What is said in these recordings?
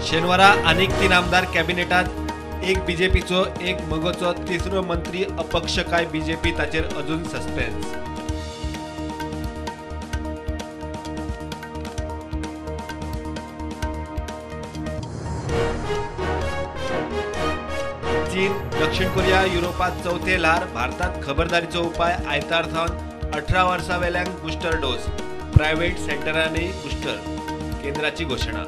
शेनवारा आनीक 3 आमदार कॅबिनेटात, एक बीजेपीचो, एक मगोचो, तिसरो मंत्री अपक्ष काय बीजेपी ताचेर अजून सस्पेन्स। चीन, दक्षिण कोरिया, युरोपात चौथे ल्हार, भारतात खबरदारीचो उपाय, आयतार सावन 18 वर्सां वेल्यांक बुस्टर डोस, प्रायव्हेट सेंटरांनी बुस्टर, केंद्राची घोशणा।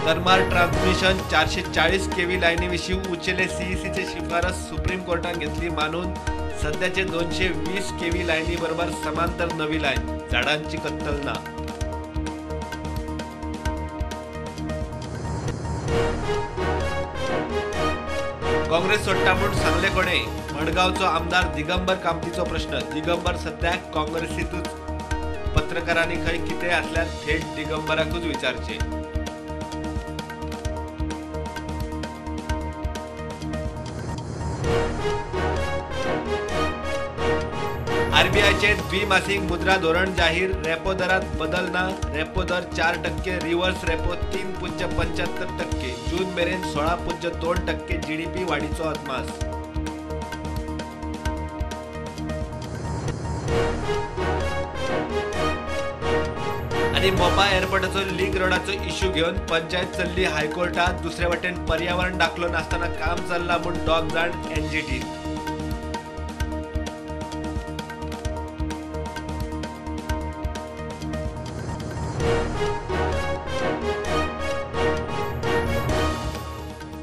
करमार ट्रान्समिशन 440 केव्ही लायनी विशीं उचेले सीईसीचे शिफारस सुप्रीम कोर्टान घेतली मानून सध्याचे 220 केव्ही लायनी बरोबर समांतर नवी लायन, झाडांची कत्तल ना। काँग्रेस सोडटा म्हूण सांगले कोणे, मडगांवचो आमदार दिगंबर कामतीचो प्रश्न, दिगंबर सध्या काँग्रेसीतूच, पत्रकारांनी खंय कितें आसल्यार थेट दिगंबराकूच विचारचे। आरबीआयचे द्विमासिक मुद्रा धोरण जाहीर, रेपो दरात बदल ना, रेपो दर 4%, रिव्हर्स रेपो 3.75%, जून मेरेन 16.2% जीडीपी वाडीचो अदमास। आनी मोपा एअरपोर्टाचो लिंक रोडाचो इश्यू घेवन पंचायत चल्ली हायकोर्टात, दुसरे वटेन पर्यावरण दाखलो नासतना काम चल्लां म्हूण दोग जाण एनजीटी।